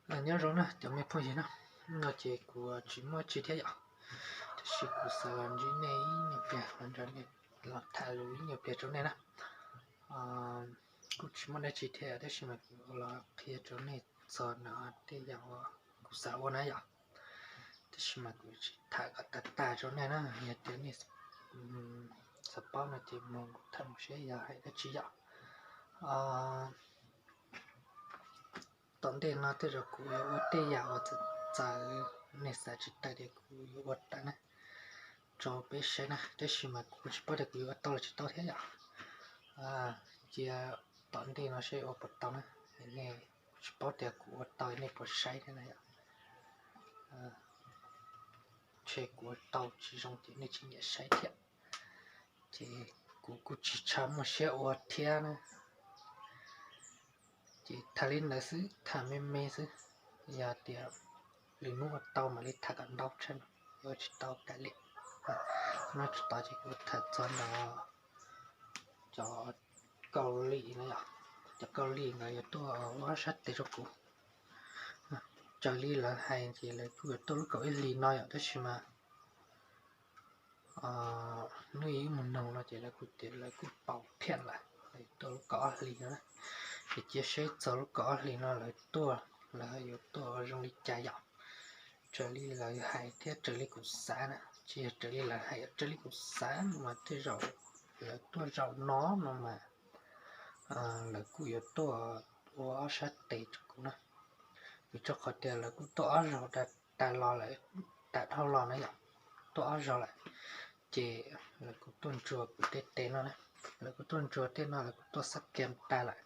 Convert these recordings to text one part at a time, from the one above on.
Nyob zoo na cov me phooj ywg na, no ces kuv tsis muaj tsi thiab yom, tab sis kuv xav los ntsib nej ib nyuag pliag, los nrog nej los tham lus ib nyuag pliag rau nej na. Kuj tsis muaj dab tsi thiab tab sis mas kuv los qhia rau nej txog no tej yam uas kuv xav ua na yom, tab sis mas kuv tsis tham kom tag tag rau nej na, yog tias nej xav paub no ces mus tham mus saib yog hais dab tsi yom. Tom ntej no tej zaum kuv yuav ua tej yam uas txawv txawv, nej xav tsis tawm tias kuv yuav ua tawm na, rau peb saib na, tab sis mas kuv tsis paub tias kuv yuav ua tau los tsis tau thiab yom. Cia tom ntej no saib ua puas tau na, nej, kuv tsis paub tias kuv ua tau nej puas saib thiab na yom. Ntshe kuv ua tau tsis zoo ces nej tsis nyiam saib thiab, ces kuv kuj tsis tshua muaj siab ua thiab na. Ces tham li ntawd xwb, tham me me xwb, yog tias lwm hnub ua tau mam li tham kom ntau tshaj no, yuav tsis tau kav liam. Hnub tsis tau ces kuv tham txog ntawm cov Kaus Lim no yom, cov Kaus Lim nkawd yuav tuaj ua ob sab tes rau kuv. Raws li lawv hais ces lawv kuj yuav tuaj lub kaum ib hlis no yom, tab sis mas hnub ib mus noog no ces lawv kuj tias lawv kuj paus phiaj lawm, lawv tuaj lub kaum ob hlis no na. Ces cia saib txog lub kaum ob hlis no lawv tuaj, lawv yuav tuaj ua zoo li cas yom. Raws li lawv hais thiab raws li kuv xav na, tsis yog raws li lawv hais, raws li kuv xav no mas tej zaum lawv tuaj zaum no no mas lawv kuj yuav tuaj ua ob sab tes rau kuv na. Vim rau qhov tias lawv kuj tuaj ob zaug tas los lawm, tas dhau los na yom, tuaj ob zaug lawm, ces lawv kuj tuaj ntsuas kuv tej tes no na, lawv kuj tuaj ntsuas tej no, lawv kuj tuaj xab kiag tas lawm.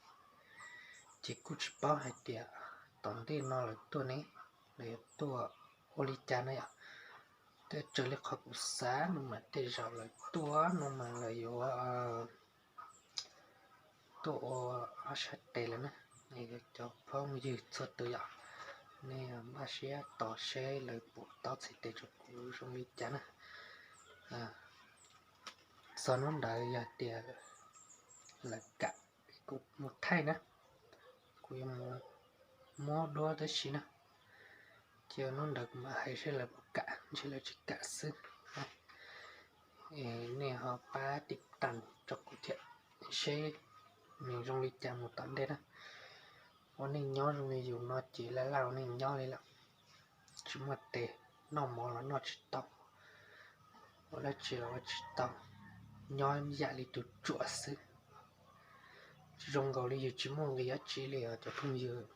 Ces kuj tsis paub hais tias tom ntej no lawv tuaj ne, lawv yuav tuaj ua li cas na yom. Tej raws li qhov kuv xav no mas tej zaum lawv tuaj no mas lawv yuav tuaj ua ob sab tes lawm na. Cov phooj ywg txhua tus yom, nej npaj siab tos seb lawv puas taub txhais tes rau kuv zoo li cas na. Txog hnub ntawd yog tias lawv kam kuv mus thaij na, kuv yuav mus muab duab tab sis na, ces hnub ntawd kuv mam hais seb lawv puas kam, ntshe lawv tsis kam xwb. Nej ho pab tiv tas rau kuv thiab seb nws zoo li cas mus tom ntej na. Ua neej nyob zoo li yus no ces laj laj ua neej nyob li lawm, tsis muaj tes, noj mov los noj tsis tau, ua dab tsi los ua tsis tau, nyob yam li tus ruam xwb. Zoo nkaus li yus tsis muaj nqis dab tsi li os cov phooj ywg.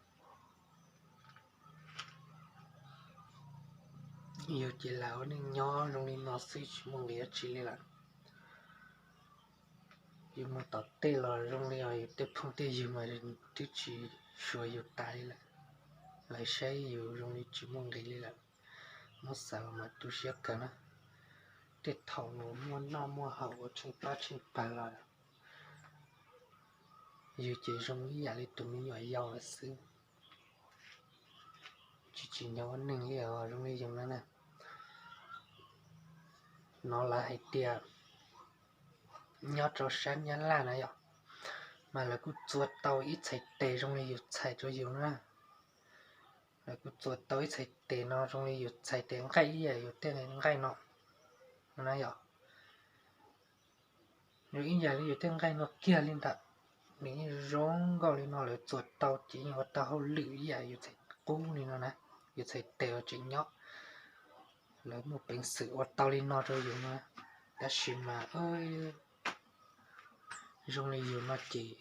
Yus ces lam ua neej nyob zoo li no xwb tsis muaj nqis dab tsi li lawm. Yus mus tom tej los zoo li os yus tej phooj tej ywg mas twb tsis suav yus tas li lawm. Lawv saib yus zoo li tsis muaj nqis li lawm. Muab xav los mas tu siab kawg na. Tej thaum nws muaj noj muaj haus ua tsheej pab tsheej pawg los yus ces zoo ib yam li tus me nyuam yaus lawm xwb, tsis tsim nyog ua neeg li os zoo li yus no na. No lawv hais tias nyob rau sab Nyab Laj na yom, mas lawv kuj txua tau ib txhais tes zoo li yus txhais rau yus na. Lawv kuj txua tau ib txhais tes no zoo li yus txhais tes nqaij ib yam yus tej nqaij no, no na yom. Nws ib yam li yus tej nqaij no kiag li ntawd, nws yeej zoo nkauj li no, lawv txua tau ces yeej ua tau hauj lwm ib yam yus txhais qub li no na, yus txhais tes uas tseem nyob. Lawv muaj peev xwm ua tau li no rau yus no, tab sis mas zoo li yus no ces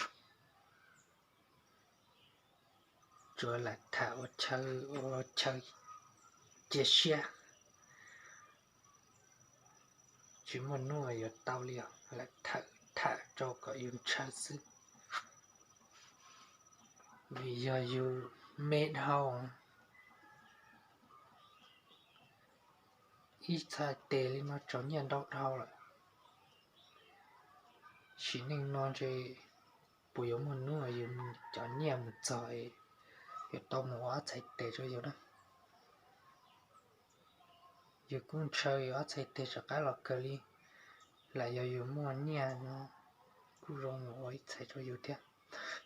tsuas lam tham ua chaw, ua chaw cia siab, tsis muaj hnub yuav tau li os, lam tham tham rau kom yus ntshaw xwb. Vim yog yus me dhau, ib txhais tes li no tsaus nyiaj ntau dhau lawm. Sim neej no ntshe puas yuav muaj hnub yus cov nyiaj mus txog yuav tau mus ua ob txhais tes rau yus na. Yus kuj ntshaw yus ob txhais tes rov qab los kawg li, lam yog yus muaj nyiaj no kuj zoo mus ua ib txhais rau yus thiab.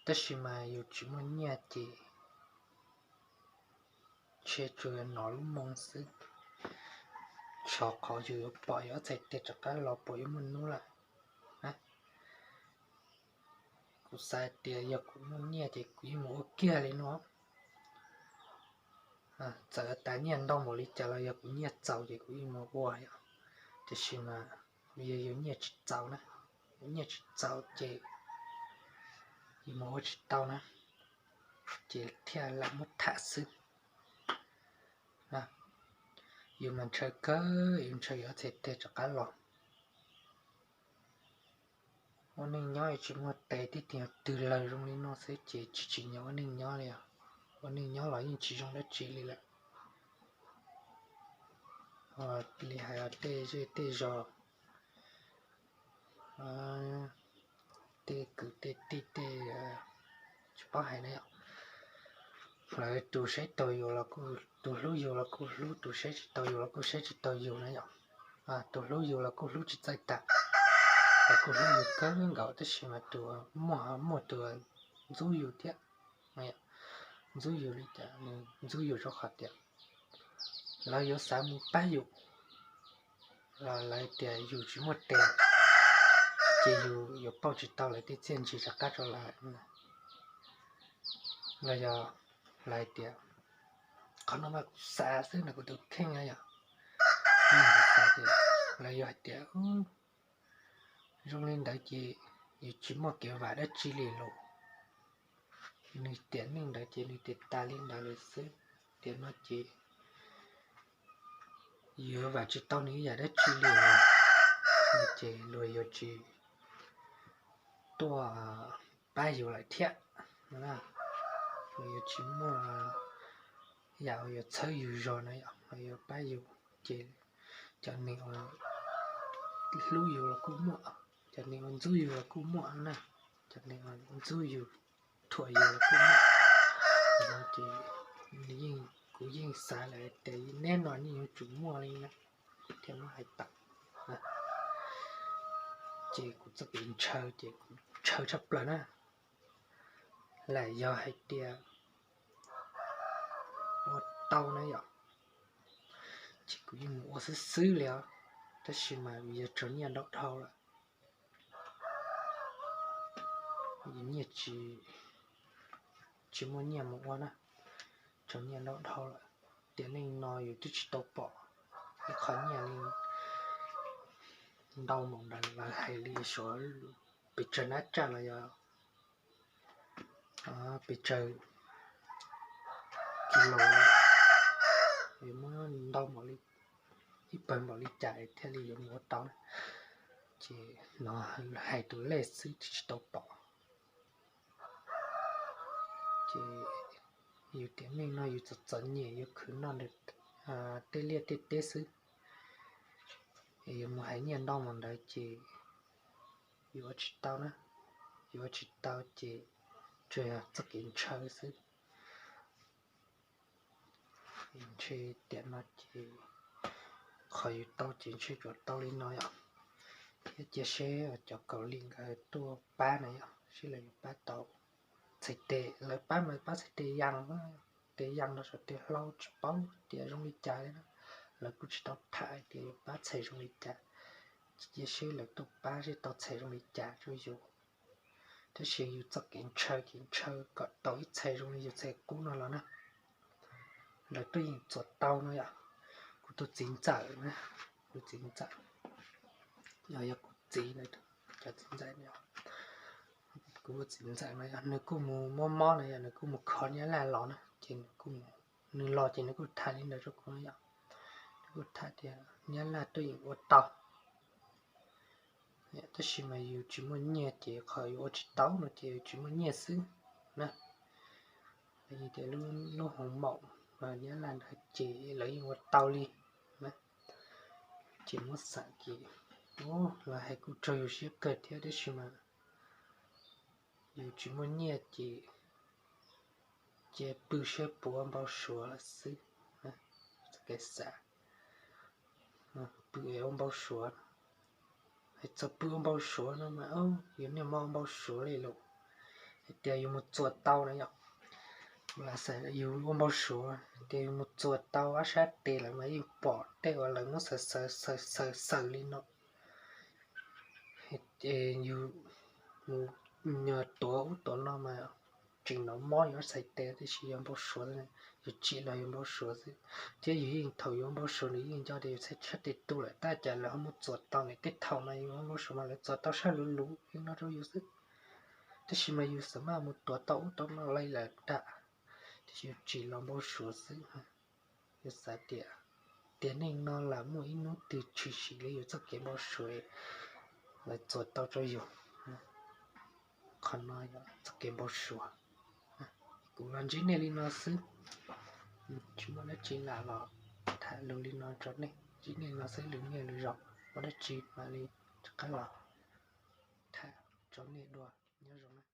Tab sis mas yus tsis muaj nyiaj ces ntshe tsuas yog hnov lub moo xwb, xyov qhov yus yuav pom yus ob txhais tes rov qab los puas yuav muaj hnub lawm. Kuv xav tias yog kuv muaj nyiaj ces kuv yeej mus ua kiag li no. Txawm tas nyiaj ntau npaum li cas los yog kuv nyiaj txaus ces kuv yeej mus ua yom. Tiam sis mas yog yus nyiaj tsis txaus na, yus nyiaj tsis txaus ces yus mus ua tsis tau na, ces thiaj lam muab tham xwb. Yus mas ntshaw kawg, yus ntshaw yus ob txhais tes rov qab los. Ua neej nyob yus tsis muaj tes tib tiag twg lawm zoo li no xwb ces tsis tsim nyog ua neej nyob li os. Ua neej nyob los yeej tsis zoo dab tsi li lawm. Li hais tej zej tej zos, tej kwv tej tij tej, tsis paub hais na yom, lawv tus saib taus yus los kuj, tus hlub yus los kuj hlub, tus saib tsis taus yus los kuj saib tsis taus yus na yom. Tus hlub yus los kuj hlub tsis txawj tag, los kuj hlub yus kawg nkaus, tab sis mas tus muaj, muaj tus ntxub yus thiab. Ntxub yus li cas? Nws ntxub yus rau qhov tias lawv yuav xav mus pab yus, los lawv tias yus tsis muaj tes, ces yus yuav pauj tsis tau lawv tej txiaj ntsig rov qab rau lawv. Los yog lawv hais tias, qhov no mas kuv xav xwb no, kuv tus kheej na yom. Kuv xav tias, los yog hais tias zoo li ntawd ces yus tsis muaj kev vam dab tsi li los. Nws tiam neej ntawd ces nws tiam tas li ntawd lawm xwb. Tiam no ces yus vam tsis tau nws ib yam dab tsi li los, ces luag yuav tsis tuaj pab yus lawm thiab. Luag yuav tsis muaj yam uas yuav txhawb yus zog na yom, los yuav pab yus. Ces cov neeg uas hlub yus los kuj muaj, cov neeg uas ntxub yus los kuj muaj na, cov neeg uas ntxub yus, thuam yus los kuj muaj. Ces kuv yeej xav lawm tias neb no yeej yuav tsum muaj li na, thiaj muab hais tawm. Ces kuv txoj kev ntshaw ces kuv ntshaw tshaj plaws na. Lam yog hais tias ua tau na yom, ces kuv yeej mus ua xwb xwb li os, tab sis mas vim yog raug nyiaj ntau dhau lawm, nyiaj tsis, tsis muaj nyiaj mus ua na, raug nyiaj ntau dhau lawm. Tiam neej no yus twb tsis tau pom ib qho nyiaj li ntau npaum ntawd, lawv hais li suav pes tsawg nab tsaj los yog pes tsawg kis lus, yuav muab ntau npaum li, ib pawg npaum li cas thiaj li yuav mus ua tau na. Ces no hais tus lej xwb twb tsis tau pom. Ces yus tiam neej no yus txom txom nyem, yus khwv noj ntawm tej liaj tej teb xwb, es yuav mus hais nyiaj ntau npaum ntawd ces yus ua tsis tau na, yus ua tsis tau ces tsuas yog txoj kev ntshaw xwb. Ntshe tiam no ces qhov yus tau ces ntshe tsuas tau li no yom. Thiab cia seb cov kaum lim nkawd tuaj pab na yom, seb lawv yuav pab tau txhais tes, lawv pab mas pab txhais tes yas, tes yas rau saum tes hlau tsis paub tias zoo li cas li na. Lawv kuj tsis tau tham hais tias yuav pab txhais zoo li cas, cia seb lawv tuaj pab seb tau txhais zoo li cas rau yus. Tab sis yus txoj kev ntshaw ces ntshaw kom tau ib txhais zoo li yus txhais qub no los na. Lawv twb yeej txuas tau no yom. Kuv tus txiv ntxawm na, kuv txiv ntxawm, yog kuv txiv na, cov txiv ntxawm no, kuv tus txiv ntxawm no yog nws kuj mus mob mob na, yog nws kuj mus kho nyab laj los na, ces nws kuj, nws los ces nws kuj tham li ntawd rau kuv no yom. Nws kuj tham tias nyab laj twb yeej ua tau. Tab sis mas yus tsis muaj nyiaj ces qhov yus ua tsis tau no ces yus tsis muaj nyiaj xwb na. Tias lub hoo maum nyab laj ntawd ces lawv yeej ua tau li na. Ces muab xav ces, los hais kuj raug yus siab kawg thiab, tab sis mas yus tsis muaj nyiaj ces cia pw saib puas ua npau suav lawm xwb. Txoj kev xav pw es ua npau suav, hais txog pw ua npau suav no mas yus niaj hmo ua npau suav li lus, hais tias yus mus txuas tau na yom. Lam xav yus ua npau suav tias yus mus txuas tau ob sab tes lawm mas yeej pom tej uas lawv muab xaws xaws xaws xaws li no. Yus mus nyuag tuav ub tuav no mas tseem hnov mob yus ob sab tes, tiam sis yog npau suav, yus tsim los yus npau suav xwb. Thiab yus yeej thaum yus ua npau suav nws yeej nco tias yus txhais sab tes tu lawm, tab cas lawv ho mus txuas tau ne? Tej thaum mas yus ua npau suav mas lawv txuas tau sab luv luv li no rau yus xwb, tab sis mas yus xav mas mus tuav tau ub tau no li lawm ntag, tiam sis yus tsim los npau suav xwb. Yus xav tias tiam neej no lam muaj ib hnub twg tshwm sim li yus txoj kev npau suav lawv txuas tau rau yus. Qhov no yog txoj kev npau suav. Kuv los ntsib nej li no xwb, tsis muaj dab tsi lam los tham lus li no rau nej, ntsib nej li no xwb, lwm niaj lwm zaus muaj dab tsi mam li rov qab los tham rau nej dua. Nyob zoo na.